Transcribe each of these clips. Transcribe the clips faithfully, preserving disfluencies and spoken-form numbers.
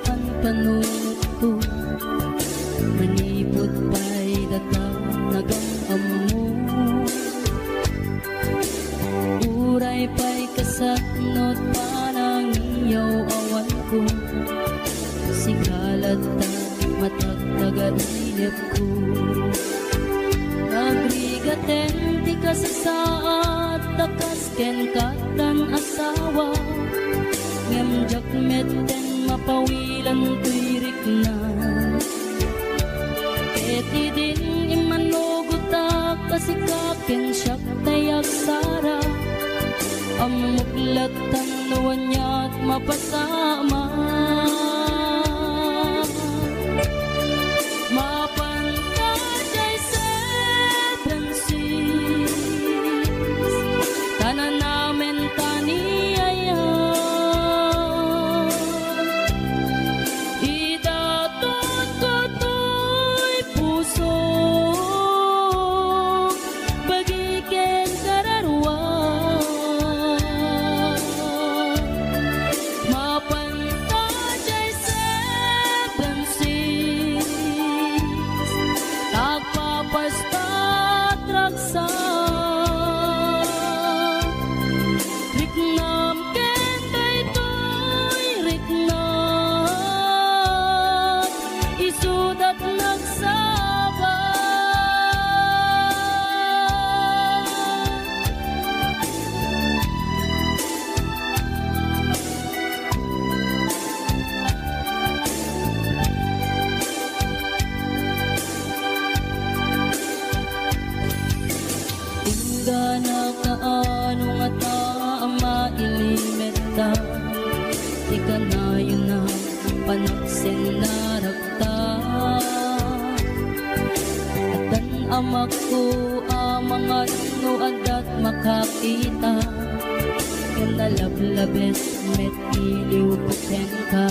panpanunotko, manipud pay data nagam-ammo. Uray pay kasatnot panangiyaw-awanko, sika latta matagtagainepko. Nagrigaten ti kasasaad ta kas kenka tan asawa, ngem diak metten mapawilan toy rikna. Ket idin immanugotak a sika ken siak tay agsara, ammok lattan no aniat mapasamak. Mapan ta jay seven seas, tan anamen ta ni aya. Idatonko toy pusok, bagi ken kararua. Mapan ta jay seven seas, agpapastat ragsak. Riknam ken daytoy riknak, isudat nagsaba. Inggana kaano ngata a mailimetta ti kanayon a panagsennarakta. Addan amakko a mangan no addat makakita, ken nalablabes met iliwko kenka.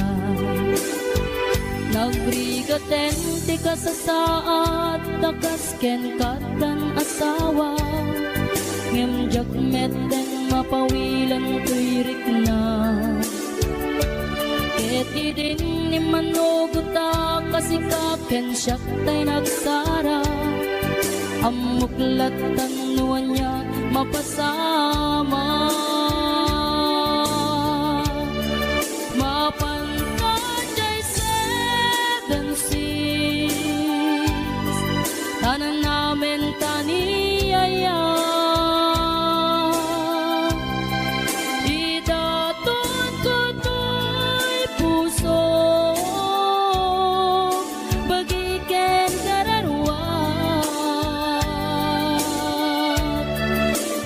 Nagrigaten ti kasasaad ta kas kenka tan asawa, ngem diak metten mapawilan toy rikna. Ket idin immanugotak a sika ken siak tay nagsara, ammok lattan no ania mapasamak. Mapan ta jay seven seas, tan anamen ta ni aya. Idatonko toy pusok, bagi ken kararuak.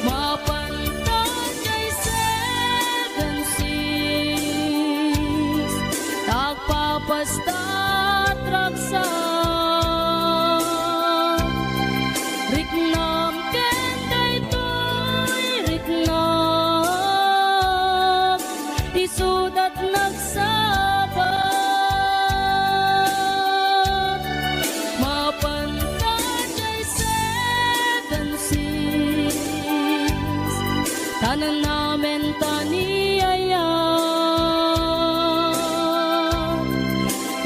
Mapan ta jay seven seas, agpapastat ragsak. Riknam ken daytoy riknak, isudat nagsaba. Mapan ta jay seven seas, tan anamen ta ni aya.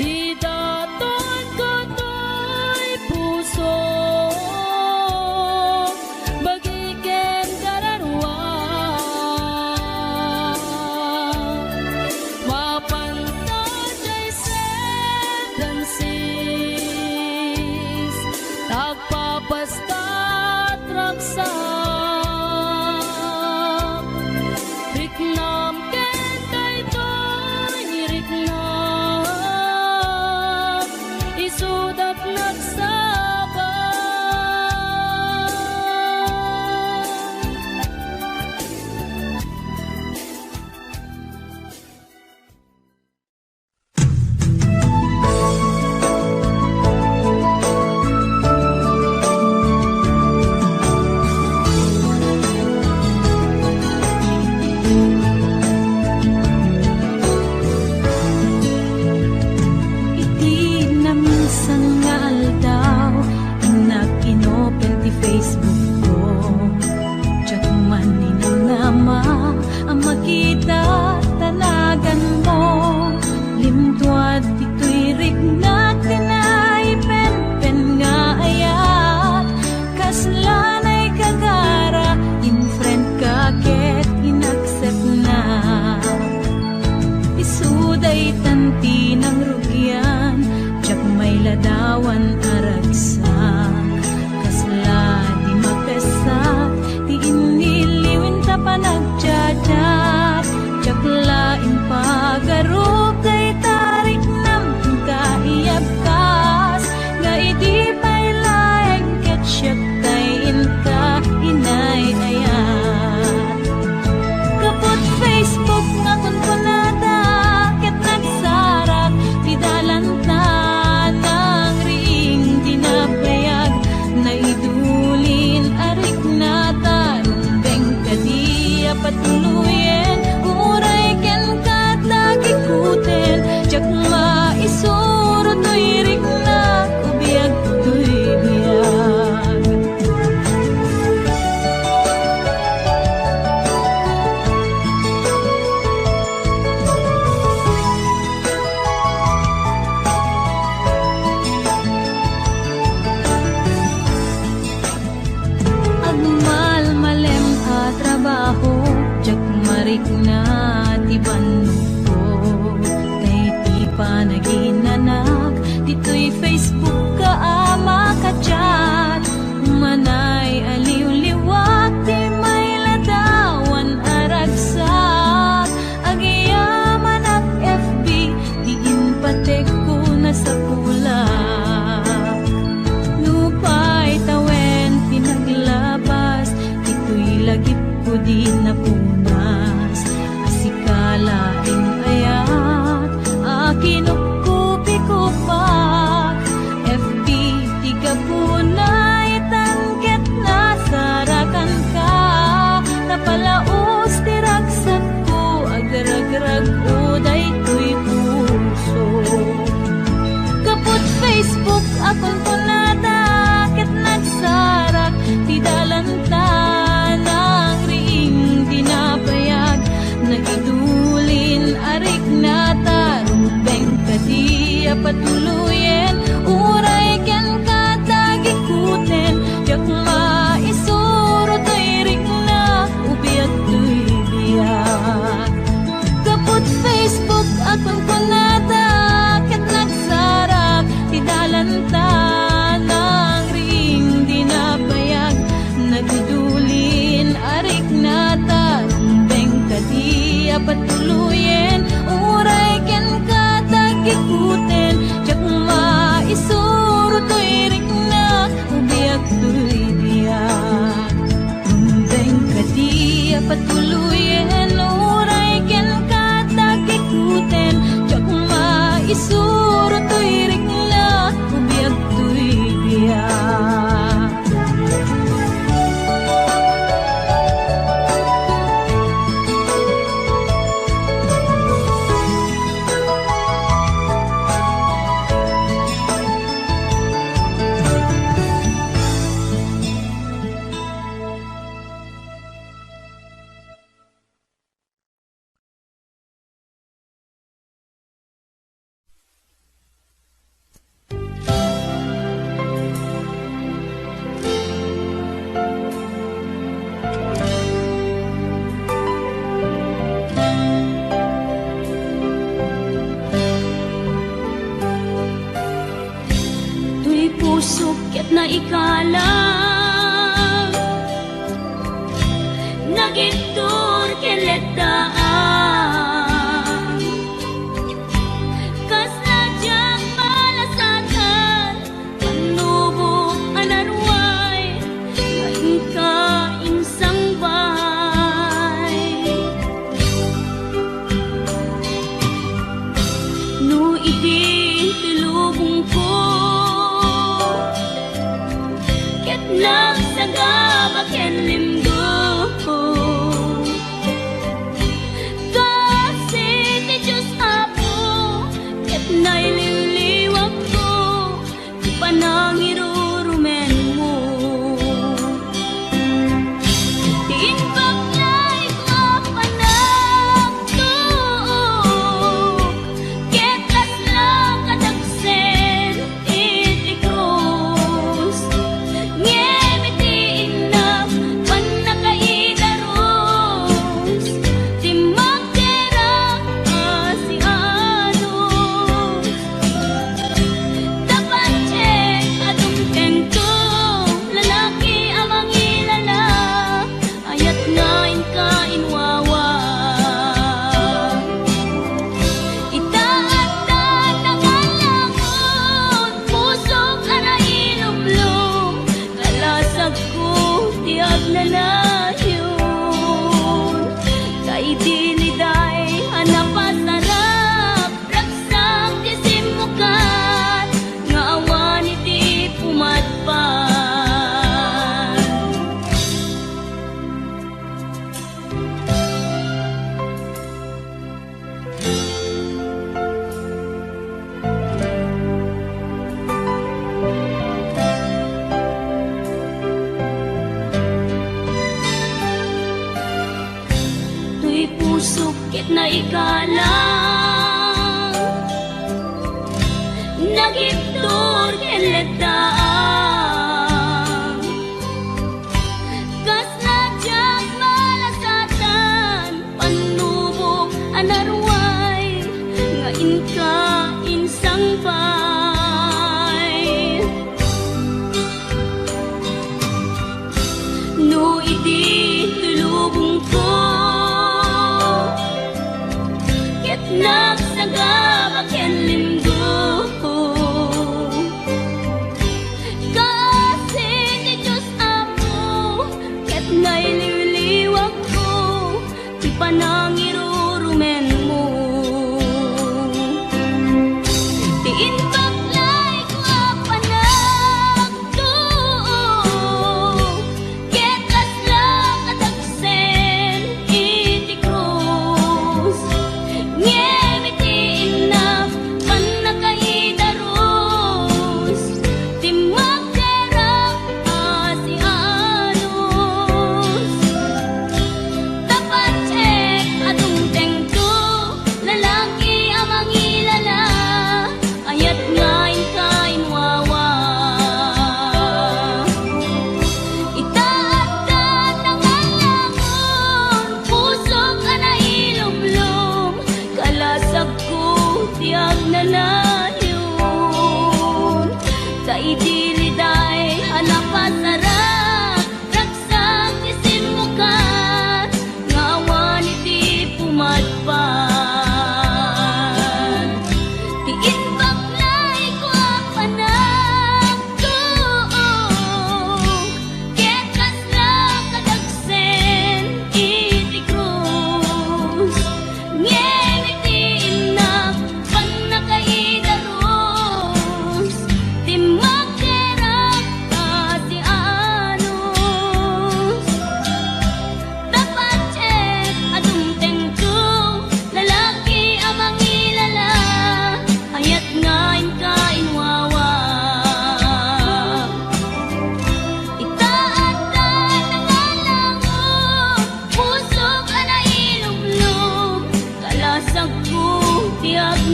Idatonko Kunkunada ket nagsarak ti dalanta, nangriing ti nabayag, nagidulin a riknata, rumbeng kadi a patuloyen, uray kenka ta gikuten, diak maisuro toy riknak, ubiag toy biag. Gapu iti Facebook a kunkunada ket nagsarak ti dalanta, nangriing ti nabayag, nagidulin a riknata, rumbeng kadi a patuloyen, uray kenka ta gikuten, diak maisuro toy riknak, ubiag toy biag. Rumbeng kadi a patuloyen, uray kenka ta gikuten, diak maisuro toy riknak, ubiag toy biag. Toy pusok ket naikalang, nagibtur ken letdaan. Kasla diak malasatan, pannubok a naruay, nga inka insangbay. No idi ti lubongko ket nagsagaba ken limgo, kasi ti Dios, Apo, ket nailiwliwakko ti panangirurumenmo. Ti imbag nga isu a panagtuok, ket kasla kadagsen iti krus. Ngem iti innak pannakaidarus, ti magderak a sianus. Tapaciek a dumtengko, lalaki a mangilala, ayat nga inka inwawa. Ita adda nangalangon, pusok a nailumlom, kalasagko ti agnanayon. Ta idi ni Day a napasarap, ragsak ti simmukan nga awan iti pumadpad. Toy pusok ket naikalang, nagibtur ken letdaan. Kasla diak malasatan, pannubok a naruay, nga inka insangbay. No idi ti lubongko ket nagsagaba ken limgo, kasi ti Dios, Apo, ket nailiwliwakko ti panangirurumenmo. Ti imbag nga isu a panagtuok, ket kasla kadagsen iti krus. Ngem iti innak pannakaidarus,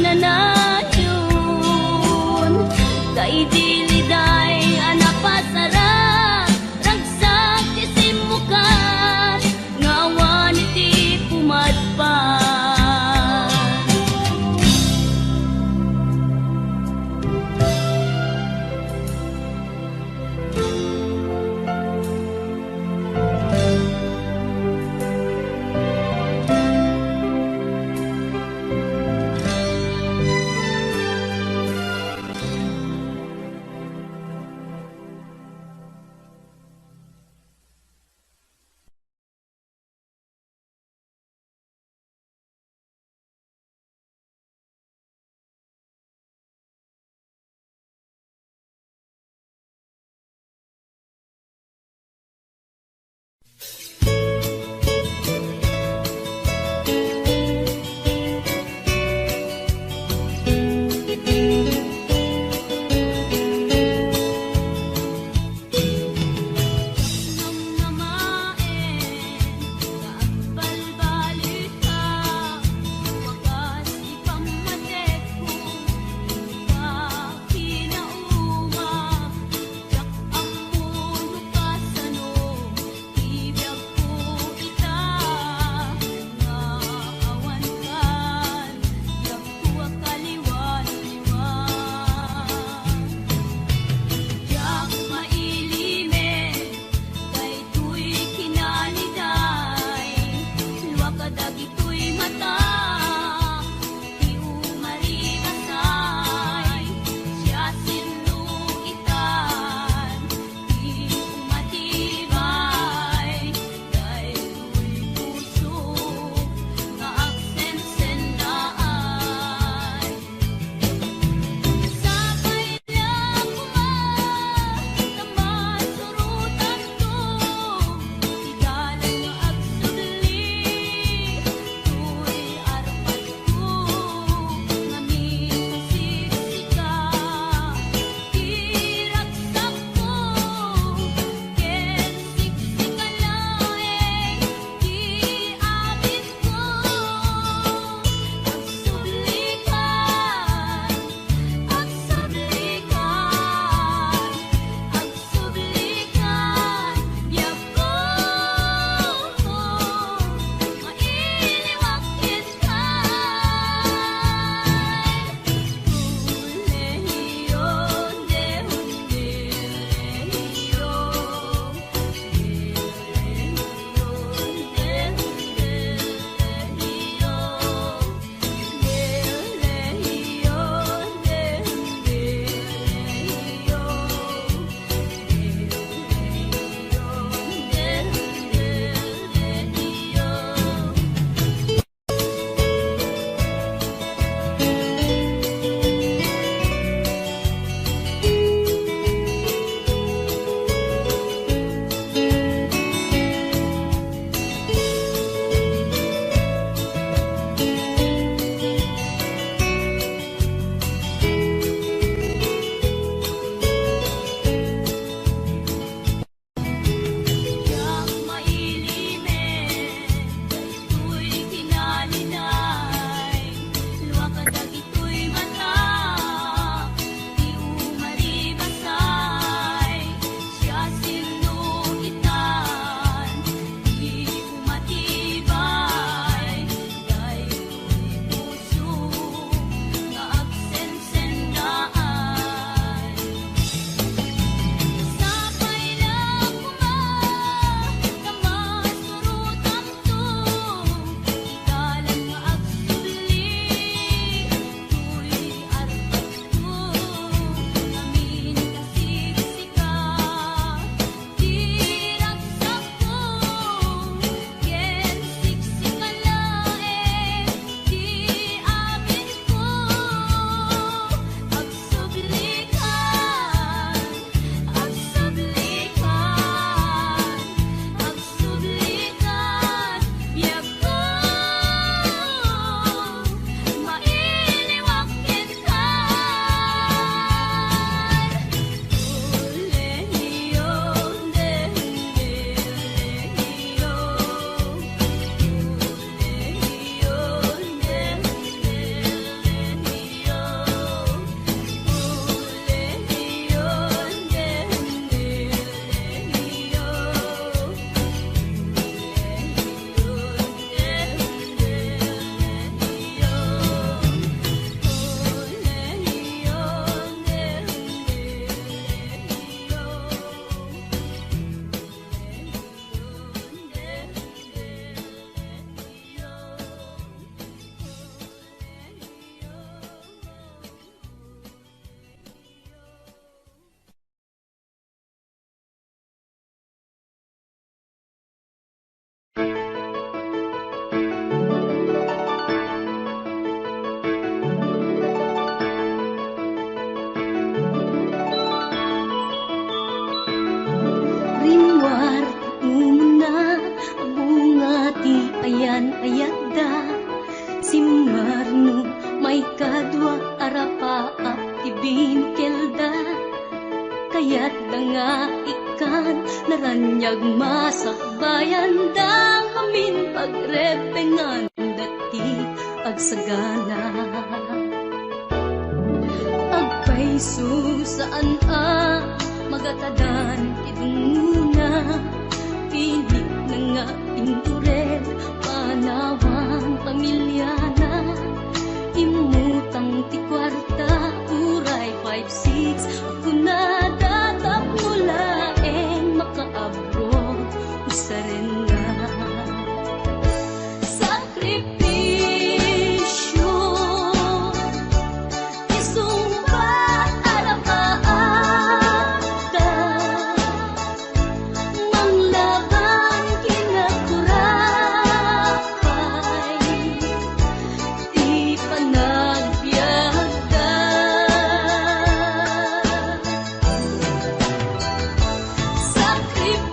nanayon, kaidiliday a napasara, ragsak ti simmukat, nga awan iti pumadpad. Dua a rapaap ti binukilda, kayatda nga ikkan, naraniag masakbayan da ngamin, pagrebbenganda ti agsagana. Agpayso saan a magatadan ti dungngona, pinitna nga intured panawan pamiliana. Immutang ti kuarta, uray five six, kunada tapno laeng makaabroad, usarenna. Sakripisio, isungbat a rapaapda, manglaban ken agturapay ti panagbiagda.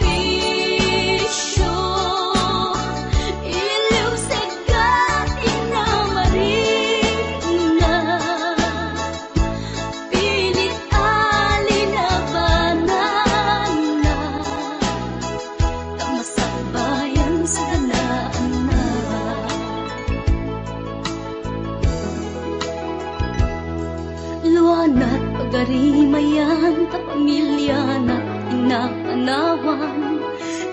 Sakripisio, iliwsegda ti namarikna. Pilit a linabananna, ta masakbayan saganaanna. Luanat pagarimayan ta pamiliana ti napanawan,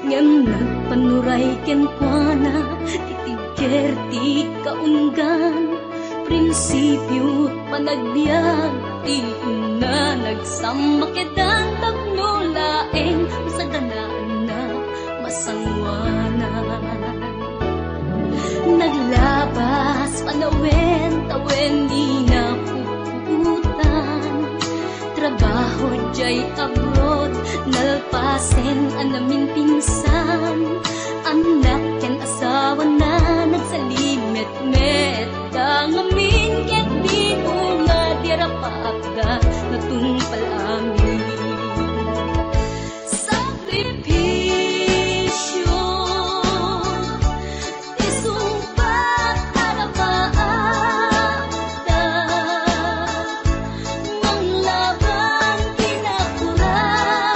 ngem nagpanuray kenkuana ti tigger ti kaunggan. Prinsipio panagbiag ti inna, nagsammakedan tapno laeng masaganaanna, masangoanan. Naglabas panawen, tawen di napuputan. Trabaho jay abroad, nalpasen a naminpinsan. Annak ken asawana, nagsalimetmet da ngamin ket di unga di rapaapda natungpal amin. Sakripisio, isungbat a rapaapda, manglaban ken agturapay.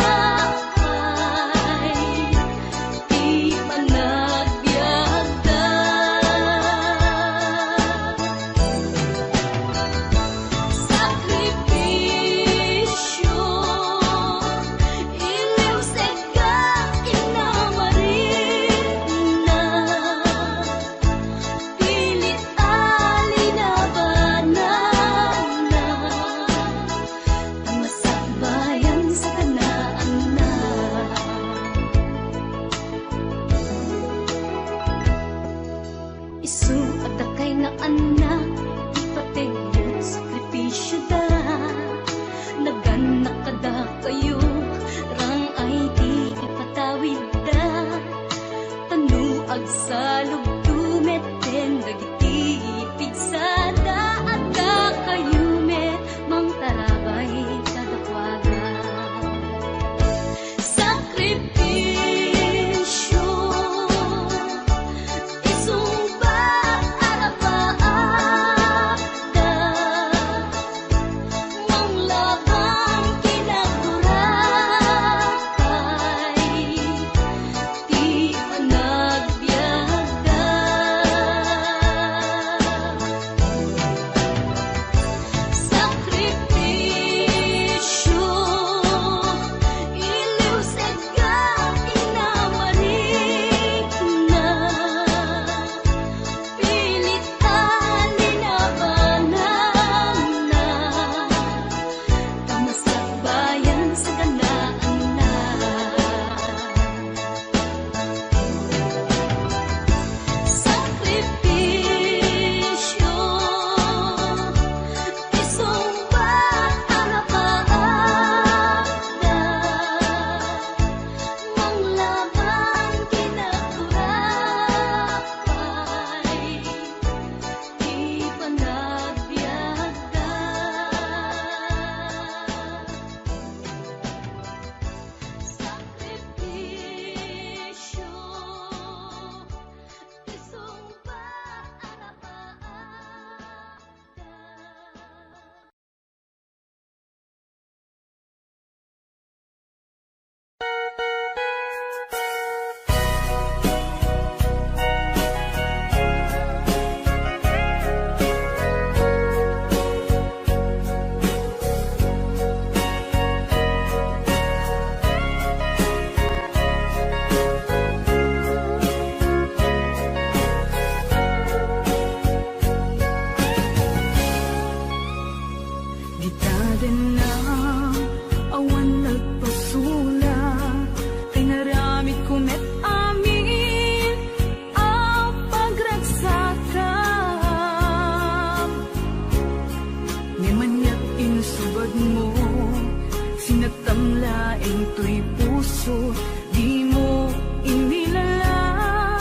Ita denna, awan nagpasulak, inaramidko met amin a pagragsakam. Ngem aniat insubadmo, sinaktam laeng toy puso, dimo inilala,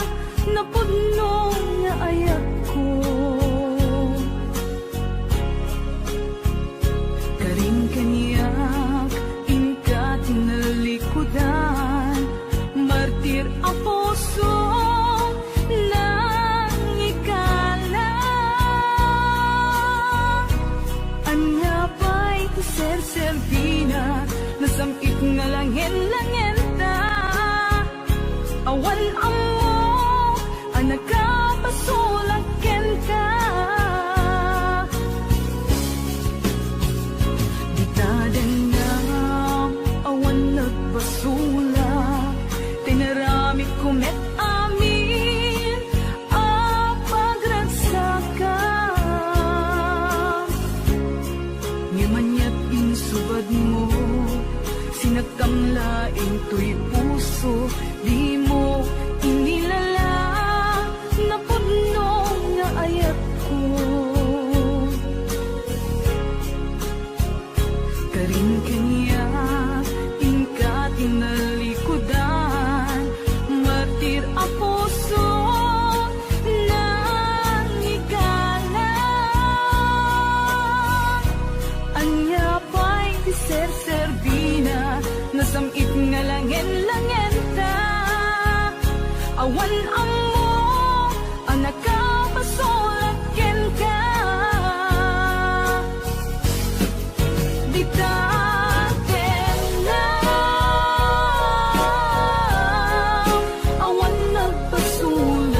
napudno nga ayatko. Karin kaniak, inka tinalikudan, martir a puso, nangikala. Ania pay ti serserbina, nasam-it nga langen-langenta. Awan ammok a nakapasulak kenka. Dita denna, awan nagpasulak, tinaramidko met amin a pagragsakam. Ngem aniat insubadmo, sinaktam laeng toy puso, dimo inilala, napudno nga ayatko. Karin kaniak, inka tinalikudan, martir a puso, nangikala. Ania pay ti serserbina, nasam-it nga langen-langenta. Awan ammok a nakapasulak kenka. Dita denna, awan nagpasulak.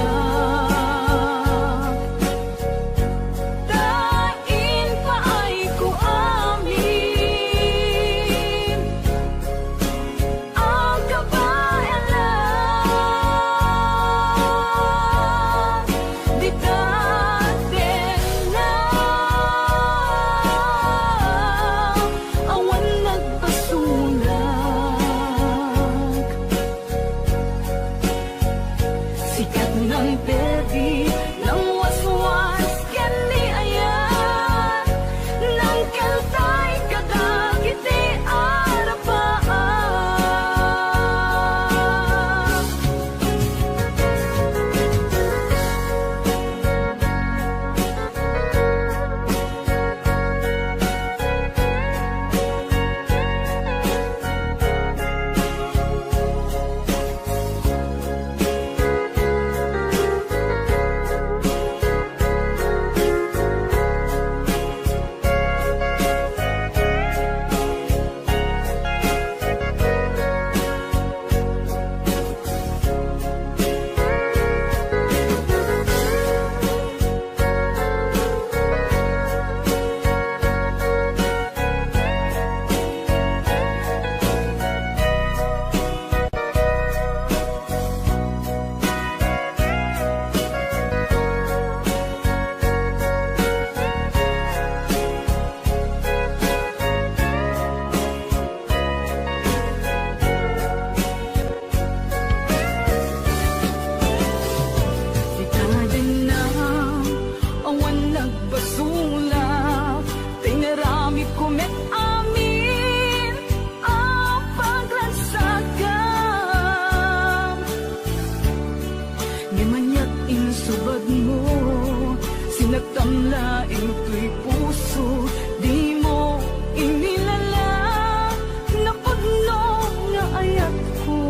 Ta impaayko amin a kabaelan. Dita denna, awan nagpasulak. Sikat nang perdi, nang waswas ken ni ayan, nang kaltay kadagiti arapaam. Ita denna, awan nagpasulak, ta inaramidko met amin a pagragsakam. Ngem aniat insubadmo, sinaktam laeng toy puso, dimo inilala, napudno nga ayatko.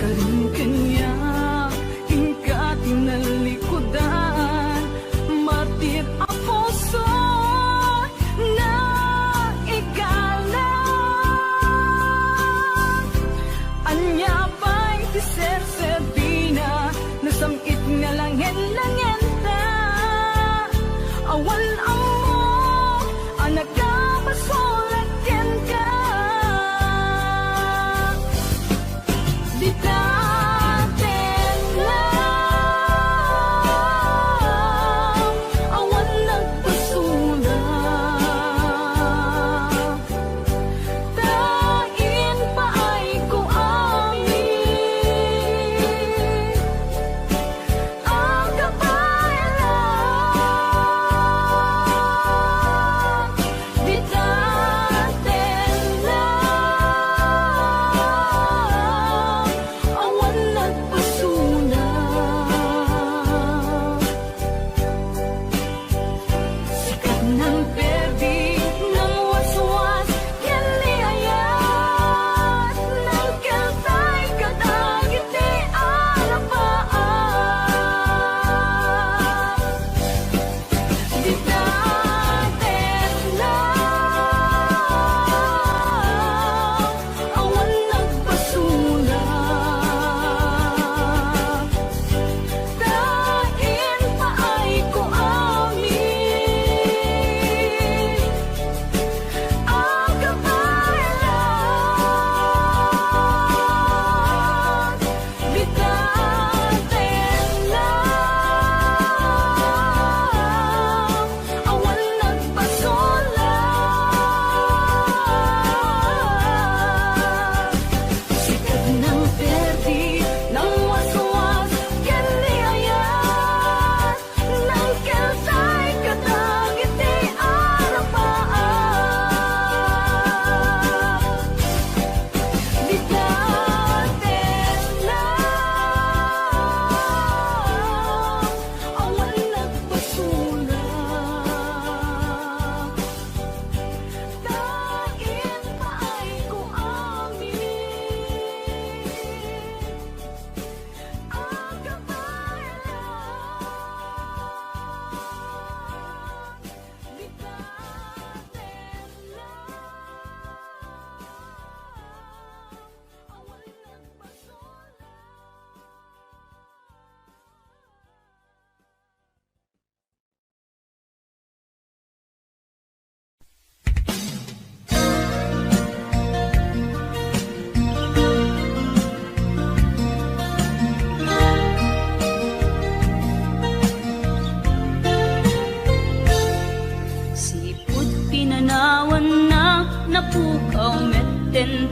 Karin kaniak, inka tinalikudan, martir a puso, nangikala. Ania pay ti serserbina, nasam-it nga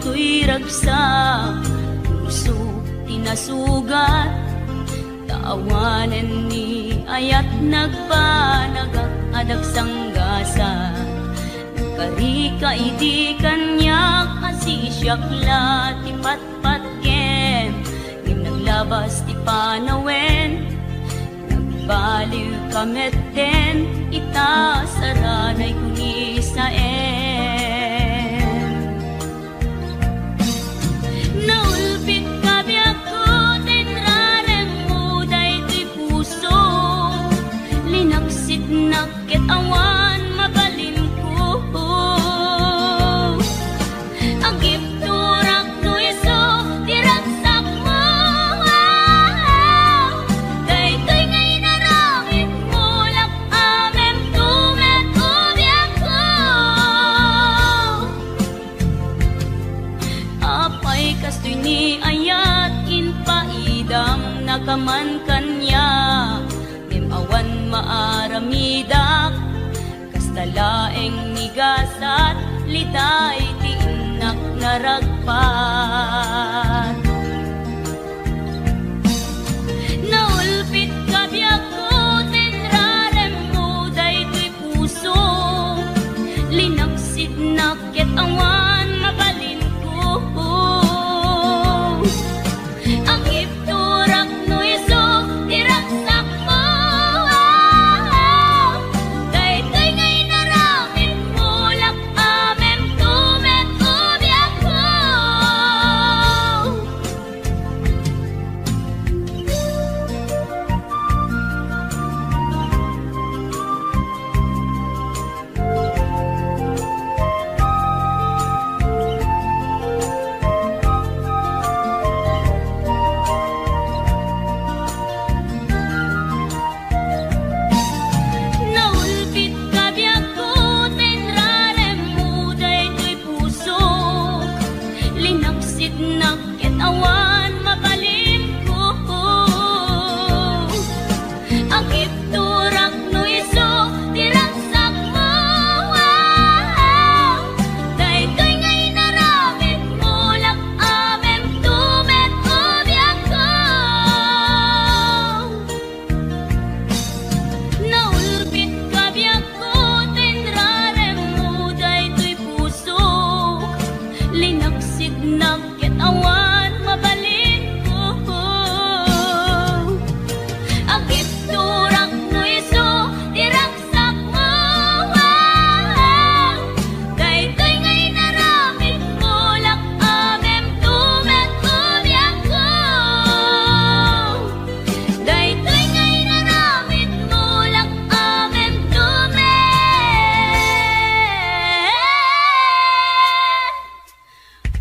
Toy ragsak, puso ti nasugat, ta awanen ni ayat nagbanagak a dagsanggasat. Nagkarika idi kaniak a sisiak la ti patpatgen, ngem naglabas ti panawen. Nagbaliwka met den ita saranay kunisaen. Naulpitka biagko ta inraremmo daytoy puso. Linaksitnak ket awan mabalinko. Agibturak no isu ti ragsakmo. Daytoy nga inaramidmo, lak-amemto met ubiakko. Apay kastoy ni ayat, impaidam nakaman kaniak, ngem awan maaramidak. Kasta laeng ni gasat, liday ti innak naragpat. Naulpitka biagko ta inraremmo daytoy puso. Linaksidnak ket awan mabalinko. Agibturak no isu ti ragsakmo. Daytoy nga inaramidmo, lak-amemto met ubiakko. Naulpitka biagko ta inraremmo daytoy pusok. Linaksidnak ket awan mabalinko. Agibturak no isu ti ragsakmo. Daytoy nga inaramidmo, lak-amemto met ubiakko. Naulpitka biagko ta inraremmo daytoy pusok. Linaksidnak ket awan mabalinko. Agibturak no isu ti ragsakmo. Daytoy nga inaramidmo, lak-amemto met ubiakko. Daytoy nga inaramidmo, lak-amemto met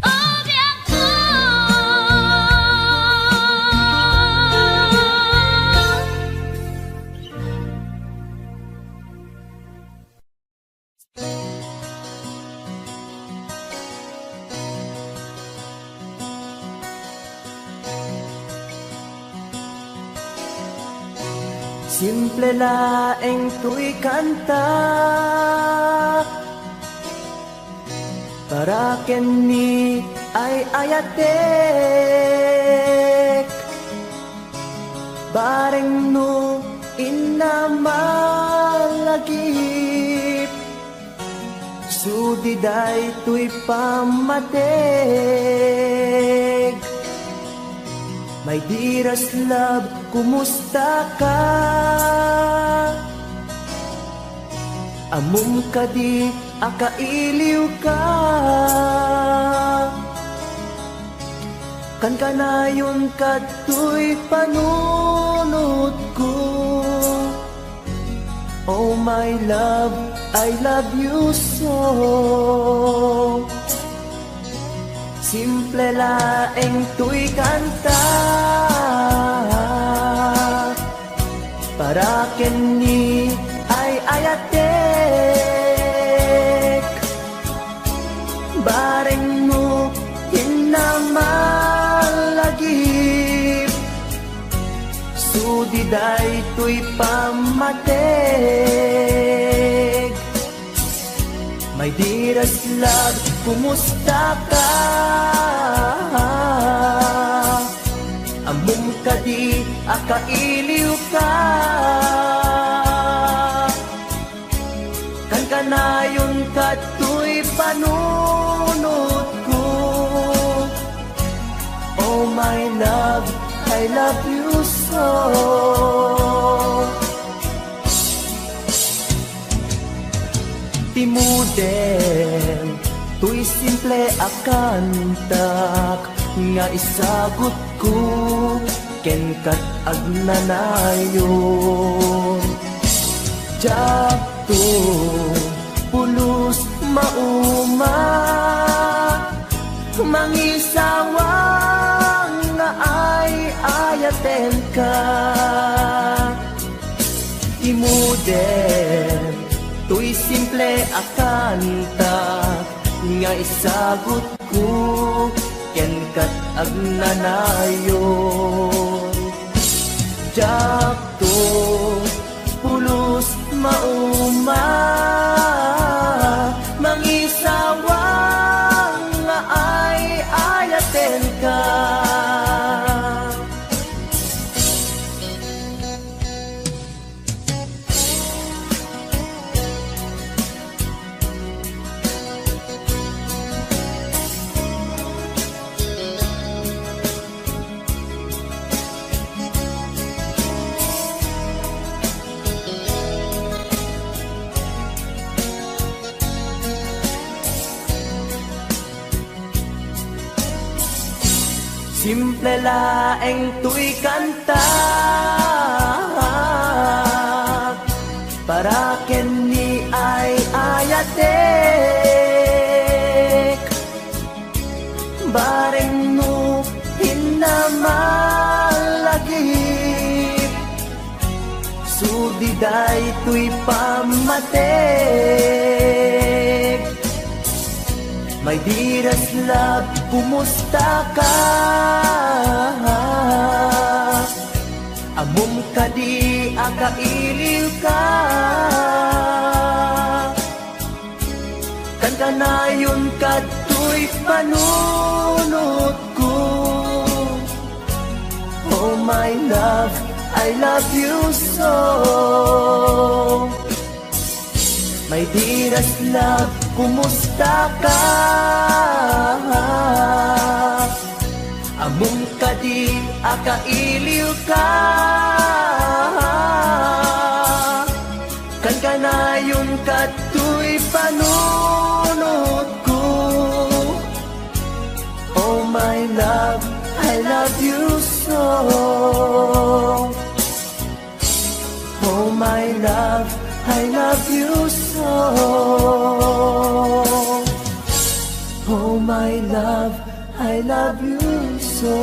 ubiakko. Simple laeng toy kanta para ken ni ay-ayatek. Bareng no inna malagip, sudi daytoy pammateg. My dearest love, kumusta ka? Ammom kadi a kailiwka? Kankanayon kadtoy panunotko. Oh my love, I love you so. Simple laeng toy kanta para ken ni ay-ayatek. Bareng no inna malagip, sudi daytoy pammateg. My dearest love, Kumusta ka? Ammom kadi a kailiwka? Kankanayon kadtoy panunotko. Oh my love, I love you so. Ti model toy simple a kantak nga isagutko ken kat agnanayon. Diakto pulos mauma, mangisawang nga ay-ayatenka. Ti model toy simple a kanta nga isagutko ken kat agnanayon. Diakto pulos mauma, mangisawang nga ay-ayatenka. Simple laeng toy kanta para ken ni ay-ayatek. Bareng no pinnamallagip, sudi daytoy pammateg. My dearest love, kumusta ka? Ammom kadi a kailiwka? Kankanayon kadtoy panunotko. Oh my love, I love you so. My dearest love, kumusta ka? Ammom kadi a kailiwka? Kankanayon kadtoy panunotko. Oh my love, I love you so. Oh my love, I love you so. Oh my love, I love you so.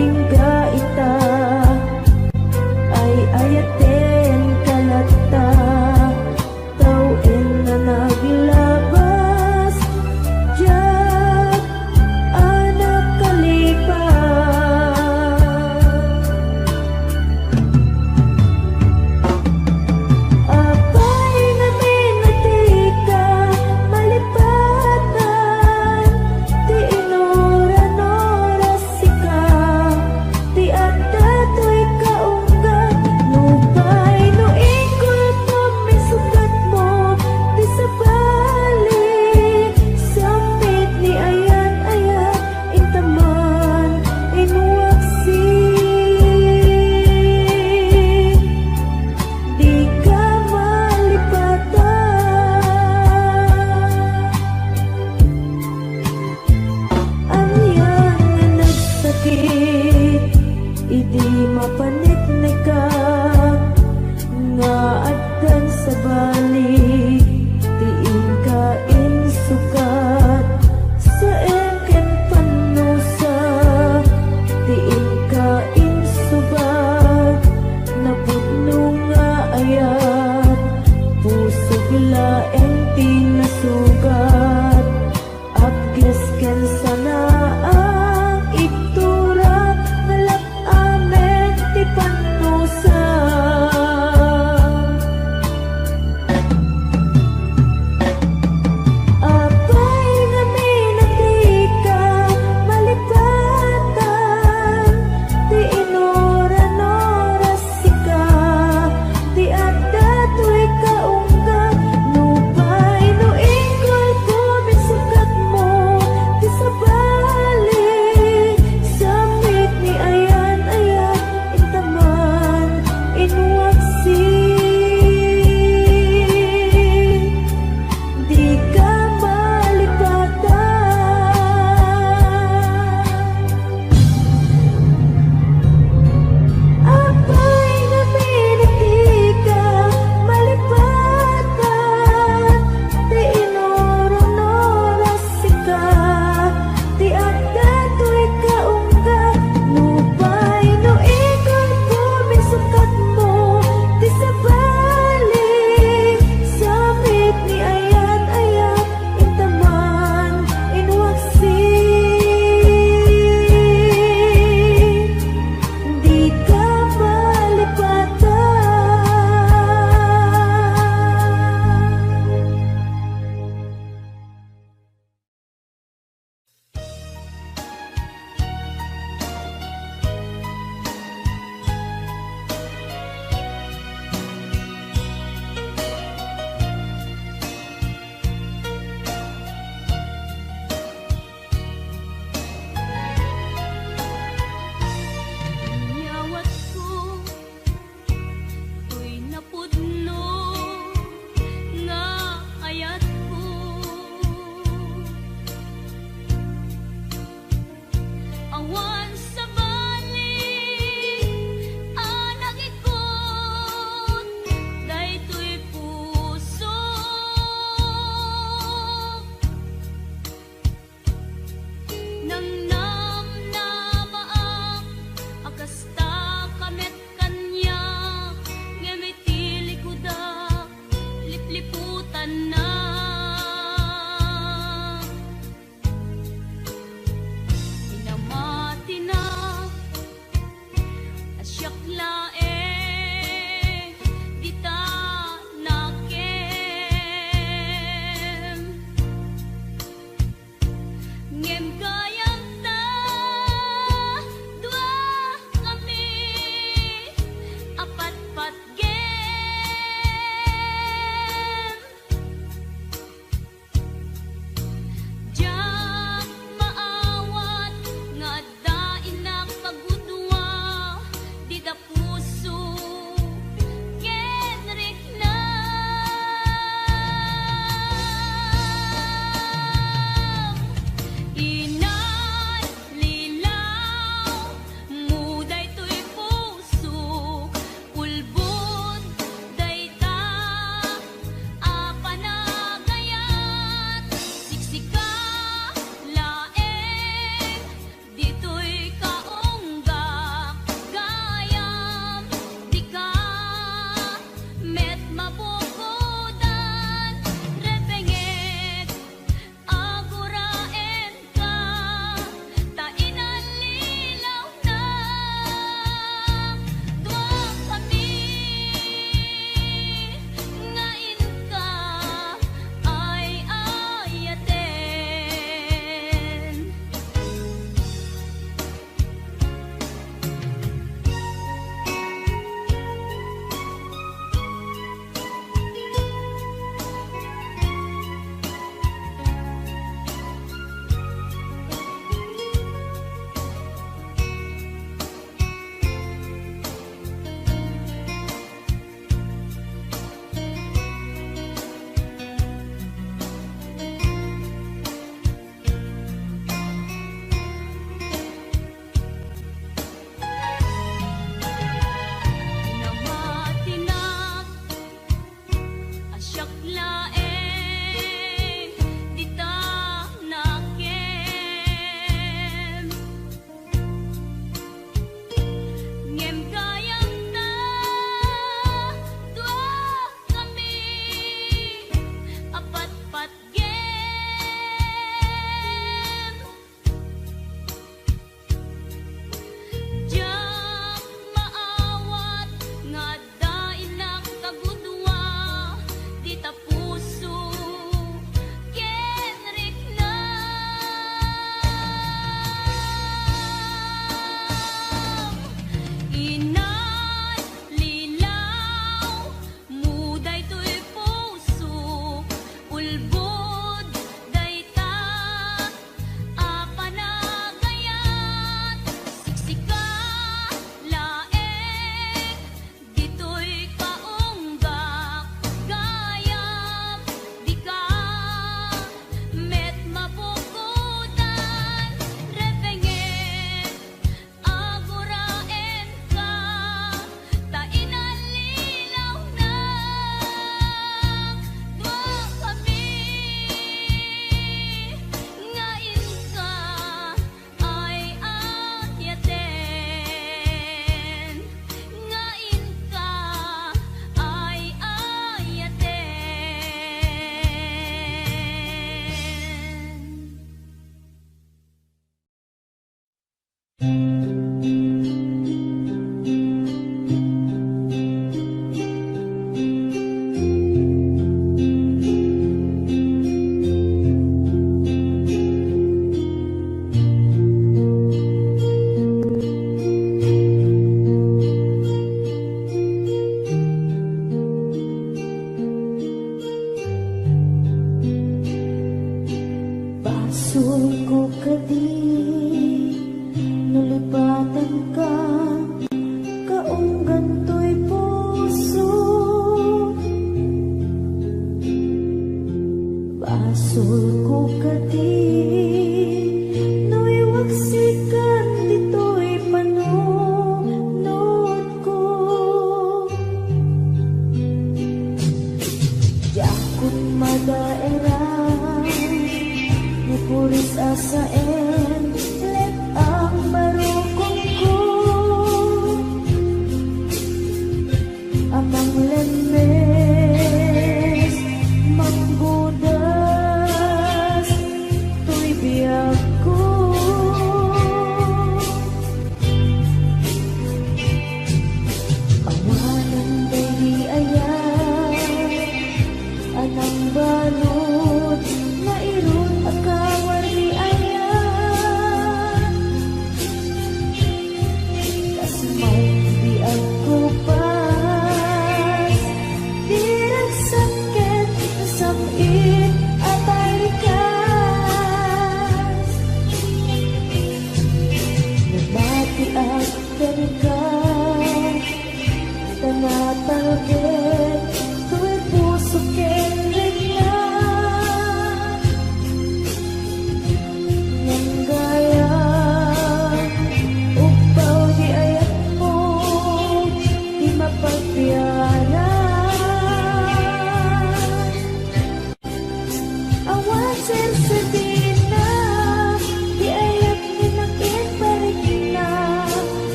Ingga ita, ay-ayatenka latta, tawen a naglabas, diak a nakalipat. Apay ngamin a dika malipatan, ti inuran-oras sika, ti adda toy kaunggat. Nupay no inkulpam, insukatmo ti sabali, sampit ni ayat-ayat, intaman, inwaksi. Dika malipatan. Anian nga nagsakit idi mapaneknekak, nga addan sabali ti inka insukat, saem ken pannusa ti inka insubat, napudno nga ayat, pusok laeng ti nasugat, apges ken sanaang igtura, nalap-amen ti pannusa.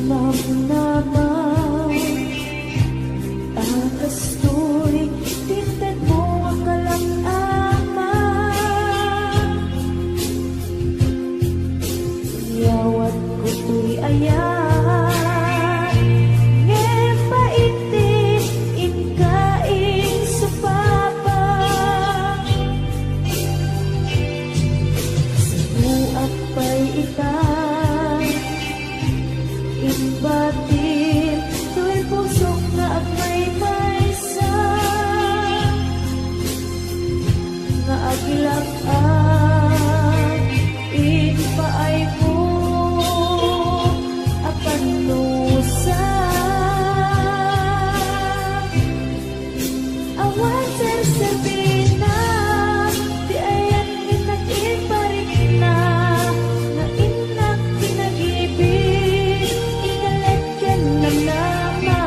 Namnama, a kastoy ti intedmo a kalak-ama. Yawatko toy ayat, ngem pait ti inka insupapa. Sapuak pay ita, imbatin toy pusok nga agmaymaysa, nga aglak-ak impaaymo a pannusa. Awan serserbina ti ayan nga innak imparikna, nga innak kinagibin, ingalet ken namnama,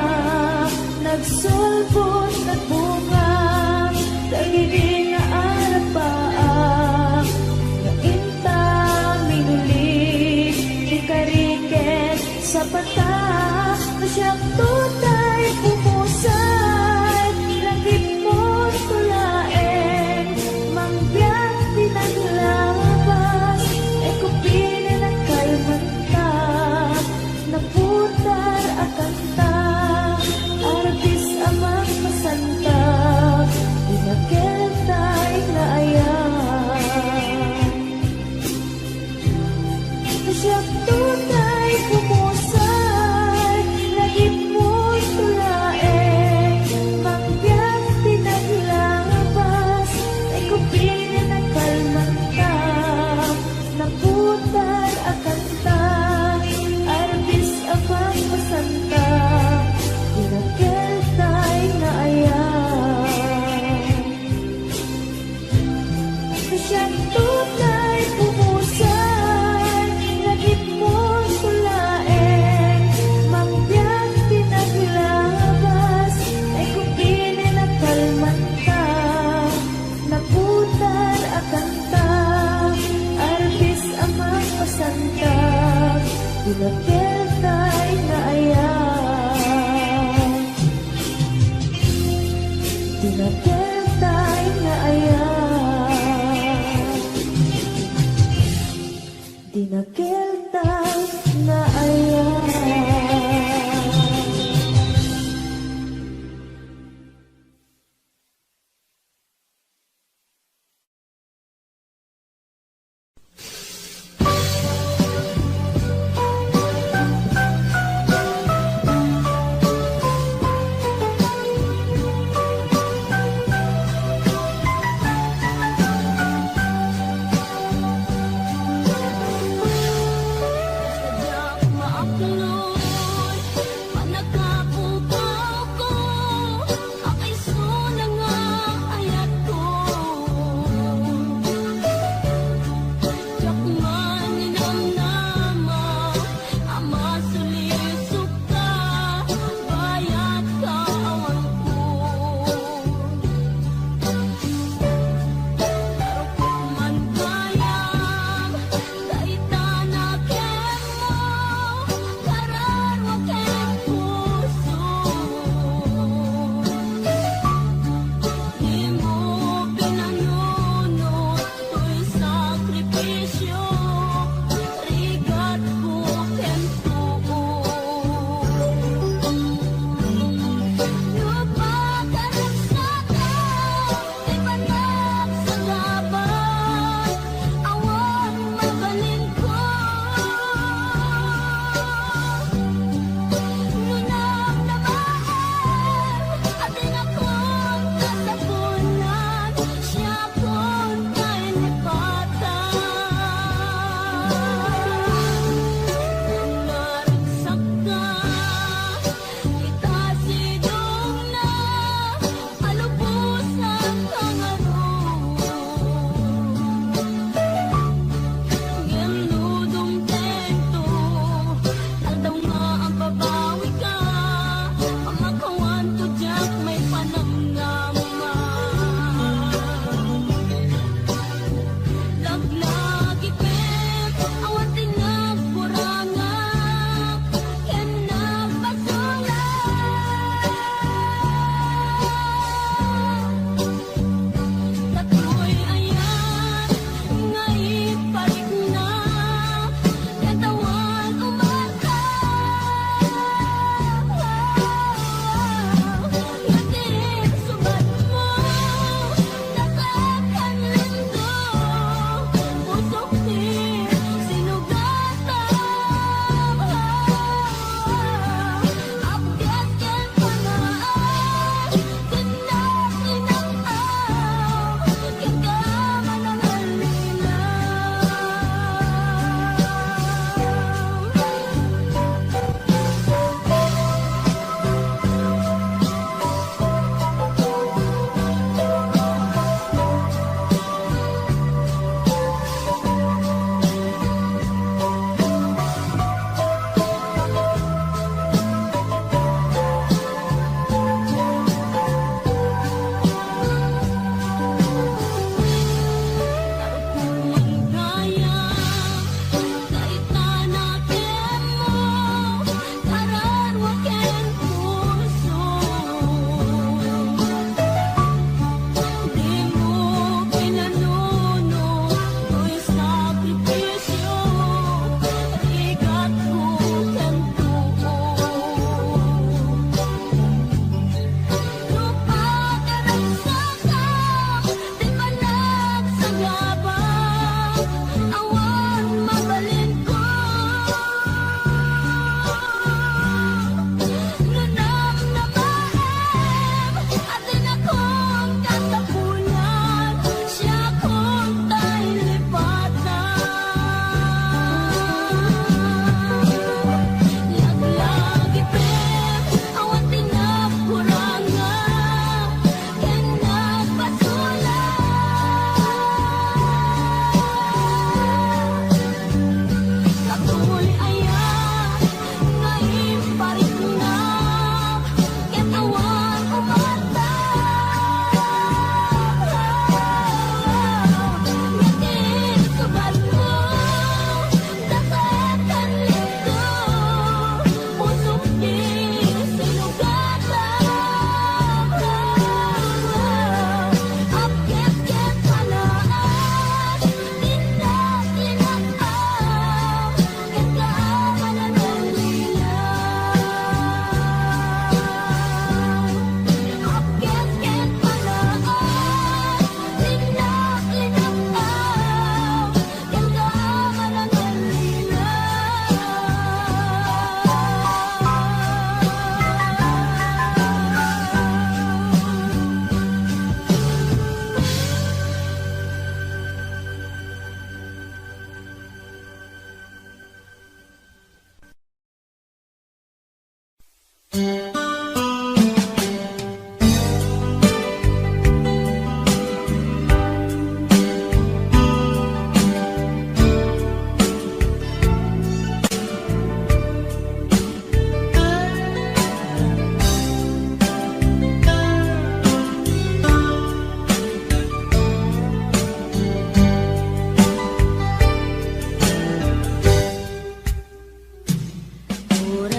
nagsulbod, nagbunga, dagidi nga arapaak, nga inta minuli, ti kari ken sapata, no siak toy pumusay, langipmo to laeng, mangbiag ti naglabas, ekupinen a kalmanta, naputar a kanta, arbis a mangpasanta, dinakel tay nga ayat. Siak toy pumusay, langipmo to laeng, mangbiag ti naglabas, ekupinen a kalmanta, naputar a kanta, arbis a mangpasanta, dinakel tay nga ayat. Siak toy pumusay, langipmo to laeng, mangbiag ti naglabas, ekupinen a kalmanta, naputar a kanta, arbis a mangpasanta, dinakel tay nga ayat. Dinakel tay nga ayat. Dinakel tay nga ayat.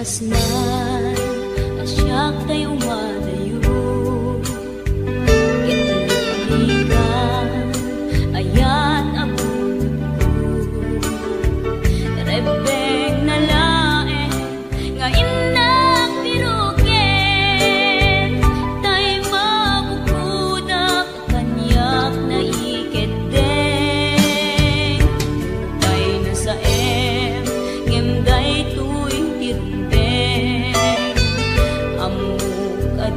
Snan a siak tayo madayo. Ket liklikan, ayat a bukod. Rebbengna laeng nga innak piruken, tay mabukodak kaniak naikeddeng. Tay nasaem, ngem daytoy ti rumbeng. Ammok a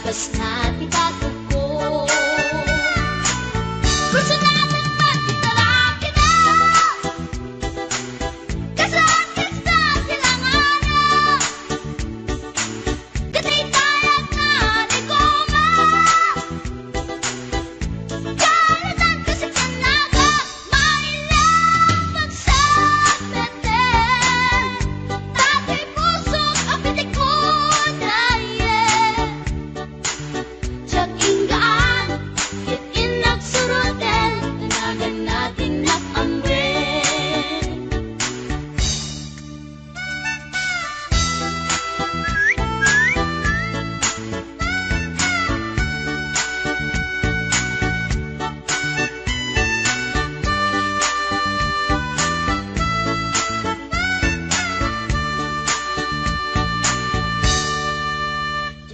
Kas na ti patudko. Personalan man ti talakida. Kasla kasta ti langana. Kadaytay a naligoma. Kalitan kasi kanaga. Maila pagsapeten. Datoy pusok a pitik mo dayen. Diak inggaan, ket innak suroten, tanagan na ti innak amwen.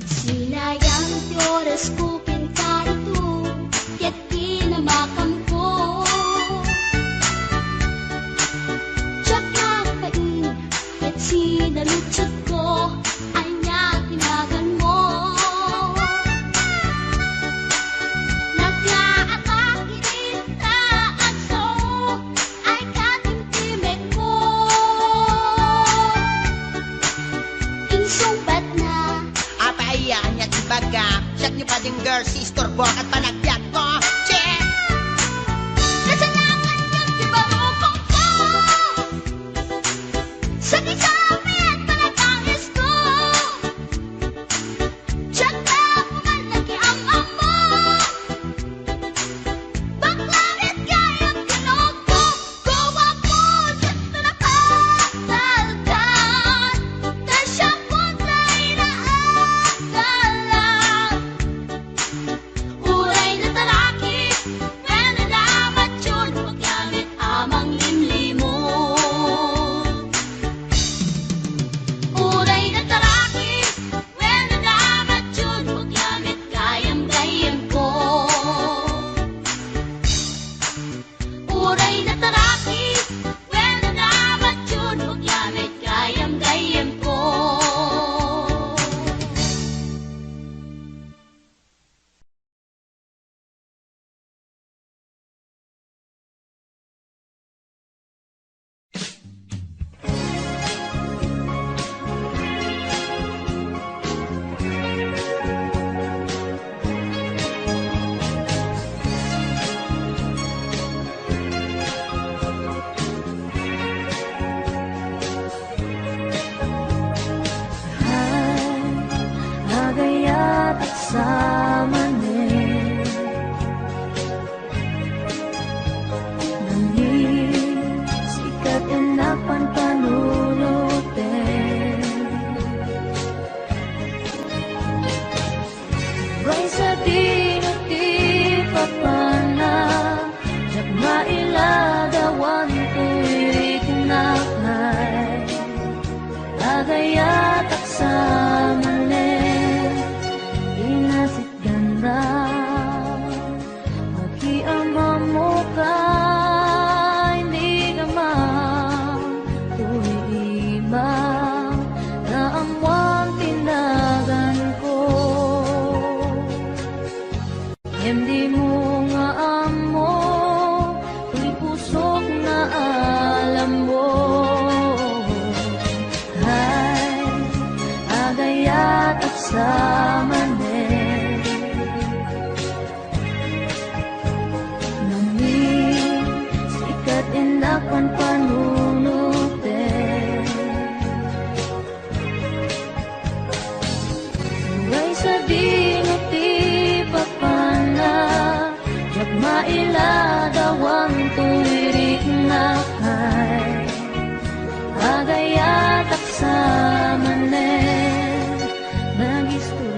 Sinayang ti orasko ken karito, ket kinamakamko. Diak agbain, ket sinaludsodko, ania ti naganmo? Nagkaatak iti taadso, ay katimtimekko. Insungbatna. Apay aya, ania ti ibagam? Siak ni Pading Girl, si istorbo ket panagbiagko. Che! Kasanakan ket ti barukongko. Sakit sa amin, panagtangisko. Diak na puman nakiam-ammo. Bakla met gayam kinugko, guwapon ket napatalkan, ta siak met ti inaagalan. Uray natalaki, wenno namatyon, bakla met a manglimlimon. Uray natalaki, wenno namatyon, bakla met gayam-gayamko. Uray natalaki, wenno namatyon, bakla met gayam-gayamko. Ay, agayatak sa manen. Nangis, ikat innak panpanunoten. Uray sadino ti papanna, diak mailadawan toy riknak ay. Agayatak sa manen, inasitganra. Nakiam-ammoka, inigam toy ima, naammoam ti naganko. Ngem dimo nga ammo, toy pusok nga alammo. Ay, agayatak sa manen. Nangis, ikat innak panpanunoten. Uray sadino ti papanna, diak mailadawan toy riknak ay. Agayatak sa manen, nagistor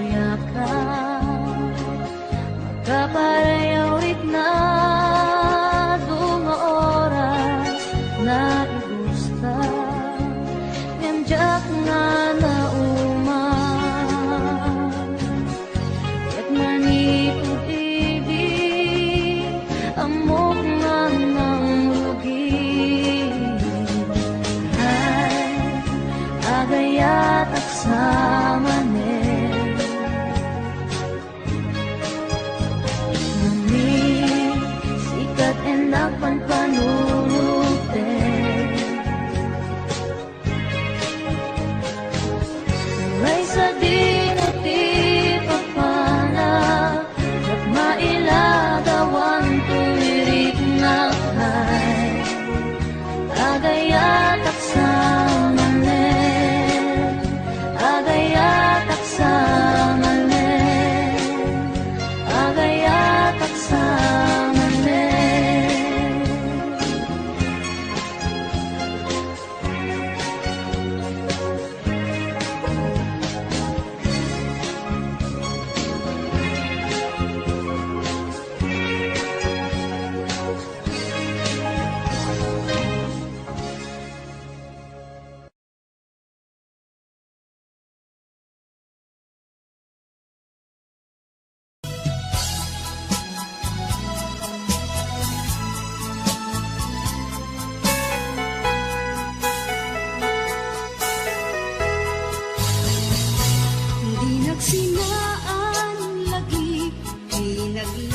Sinaan lagi ti nag-